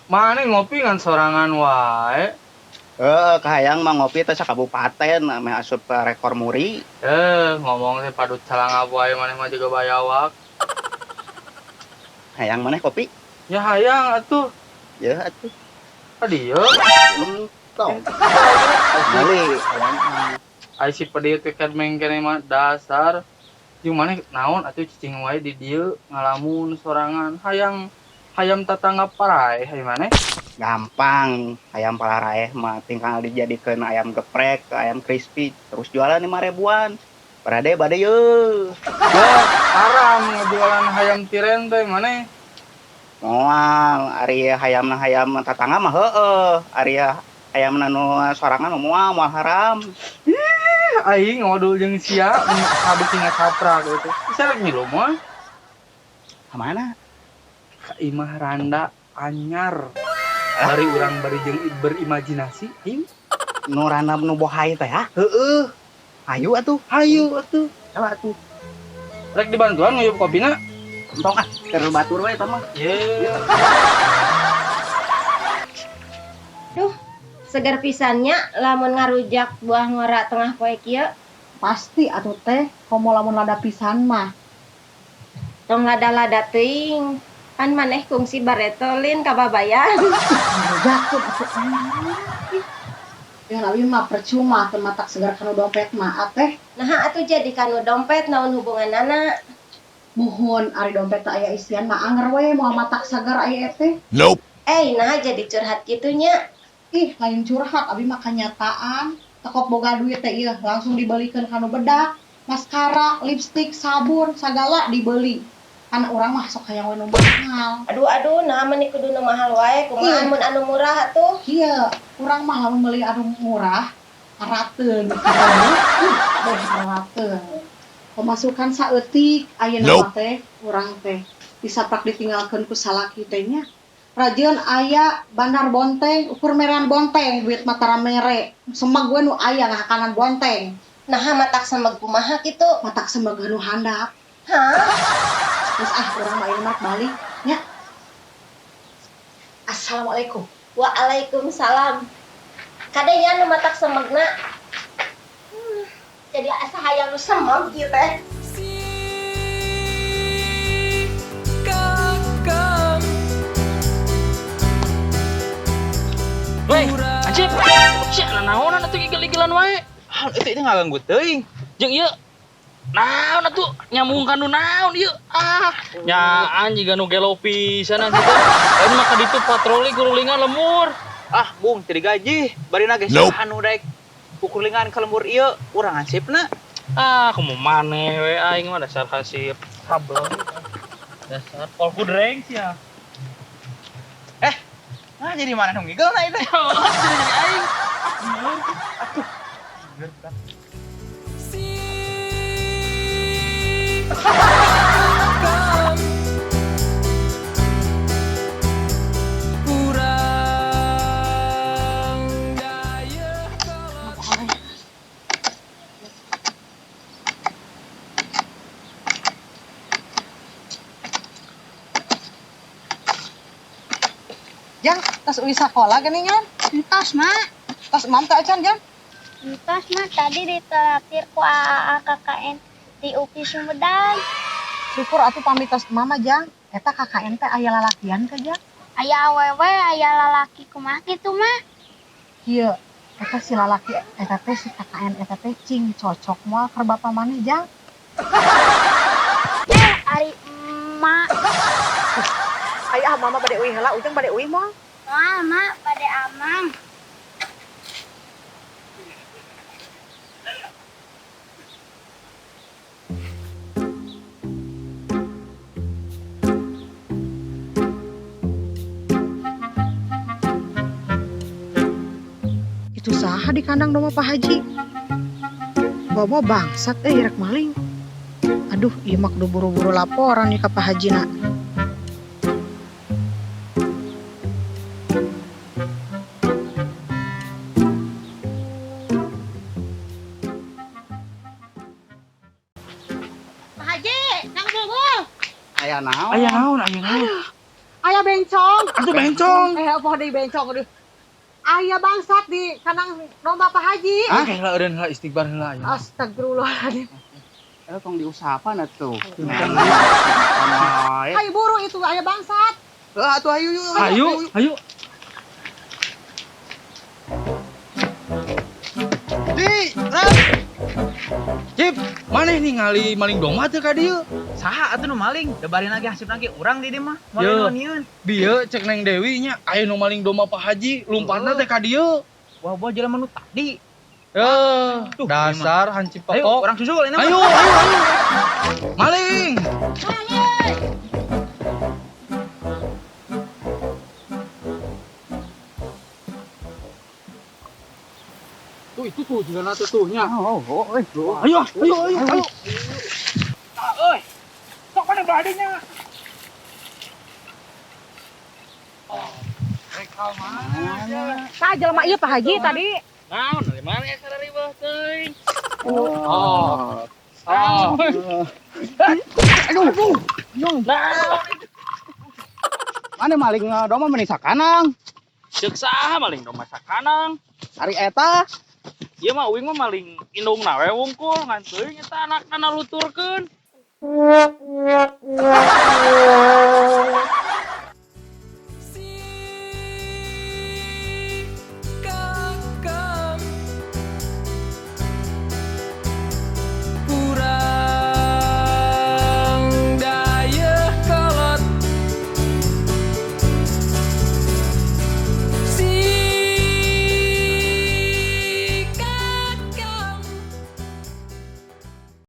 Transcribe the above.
Maneh ngopi ngan sorangan wae. Heeh, kahayang mah ngopi teh sakabupaten meh asup ka rekor muri. Ngomong teh padut calangap wae maneh mah juga bayawak. Hayang maneh kopi? Ya hayang atuh. Ya atuh. Ka dieu. Entong. Meuli hayang mah. Ai si pedit teh kedmeng keneh mah dasar. Jeung maneh naon atuh cicing wae di dieu ngalamun sorangan. Hayang hayam tatangga paraeh ai maneh. Gampang, hayam palaraeh mah tinggal dijadikeun ayam geprek, ayam crispy, terus jualan 5 ribuan. Parade bade yeuh. Ya, haram ngajualan hayam tiren teh maneh. Moal, ari hayamna hayam tatangga mah heueuh, ari hayamna nu sorangan mah moal, moal haram. Ih, aing ngodul jeung sia sabeuki ngacaprak gitu. Bisa rek ngilu moal. Ka mana? Ka imah randa anyar. Bari urang bari jeung berimajinasi, ayo. Nu randa nu bohai teh ya? Heueuh. Hayu atuh. Hayu atuh. Salah atuh. Rek dibantuan nguyup kopina? Entong ah, keur batur we eta mah. Ye. Duh, seger pisannya lamun ngarujak buah ngora tengah poe kieu. Pasti atuh teh, komo lamun lada pisan mah. Tong lada-lada teuing. Kan maneh kungsi baretolin ka babayan. Ngarujakeun atuh enak. Ya abi mah percuma teu matak segar kanu dompet mah ateh. Naha atuh jadi kanu dompet naon hubunganana? Muhun ari dompet teh aya isian mah anger we moal matak segar aya teh. Nope. Naha jadi curhat kitu nya? Ih, lain curhat abi mah kanyataan. Tekop boga duit teh ieu langsung dibelikeun kanu bedak, maskara, lipstik, sabun, sagala dibeli. Kan urang mah sok hayang we nu mahal. Aduh aduh, naha meni kudu nu mahal wae, kumaha mun anu murah atuh? Kieu, urang mah lamun meuli anu murah, rateun gitu. Kabeh rateun. Pemasukan saeutik ayeuna mah teh urang teh disaprak ditinggalkeun ku salaki teh nya. Rajeun aya bandar bonteng, ukur merean bonteng, duit mah tara mere. Semeg we nu aya ngahakanan bonteng. Naha matak semeg kumaha kitu? Matak semeg nu handap. Hah? Terus ah urang mah ayeuna mah balik nya. Assalamualaikum. Waalaikumsalam. Kadenya nu matak semegna. Jadi asa hayang nu semeg ieu teh. Weh, anjing. Sia nanaonan atuh igel-igelan wae. Ah, itu ngaganggu teuing. Jeung ieu naon atuh nyambung ka nu naon ieu? Ah, nyaan jiga nu gelo pisan anjing teh. Lain mah ka ditu patroli kurulingan lemur. Ah, bung, teu digaji. Bari na geus Nope. anu daek kukulingan ka lembur ieu, urang hansipna. Ah, kumaha maneh we aing mah dasar hansip. Sablon. Dasar pol kudreng sia. Nah, jadi mana nu ngigel na itu? Oh, jadi aing. Atuh. Jang, tas uih sakola geuningan? Entos, Mak. Tas mam teh acan, Jang? Entos, Mak. Tadi ditraktir ku AAA KKN di UPI Sumedang. Syukur atuh pamit tas mama, Jang. Eta KKN teh aya lalakian teh, Jang? Aya awewe, aya lalaki kumaha kitu, Mak? Kieu, eta si lalaki eta teh si KKN eta teh cing cocok moal keur bapa maneh, Jang. Ari emak. Ai ah mama bade uih heula, ujang bade uih moal? Moal, Mak, bade amang. Itu saha di kandang domba Pak Haji? Bawa bangsat rek maling. Aduh, ieu mah kudu buru-buru laporan nih ka Pak Haji na. Pak Haji, Kang Bulbul. Aya naon? Aya naon, aya naon? Aduh, aya Aya bencong. Atuh bencong. Eh, apa deui bencong aduh. Aya bangsat di kandang domba Pak Haji. Ah, heula eureun heula istighfar heula aya. Astagfirullahaladzim. Eh, tong diusapan atuh. Hayu buru itu aya bangsat. Heuh atuh hayu yuk. Ayo, ayo. Di, Rap. Cip, maneh ningali maling domba teu ka dieu? Saha atuh nu maling? Debarin lagi hansip lagi urang di dieu mah. Yeuh. Maling nu nieun. Bieu cek Neng Dewi nya aya nu maling domba Pak Haji, lumpatna teh ka dieu. Wah, buah jelema nu tadi. Eh, Tuh, dasar hancip Ayo, pokok. urang susul ini mah. Ayo, ayo, ayo. Maling. Tuh itu tuh juga tuh tuhnya. Oh, oh, eh. Ayo, ayo, ayo, ayo. Euy. Sok mana badinya? Tah jelema ieu Pak Haji tadi. Naon dari mana ya sararibeuh teuing? Oh. Oh. Aduh, aduh. Mana maling domba meni sakanang? Ceuk saha maling domba sakanang? Ari eta. Ieu mah uing mah maling indungna we wungkul ngan teuing eta anakna naluturkeun.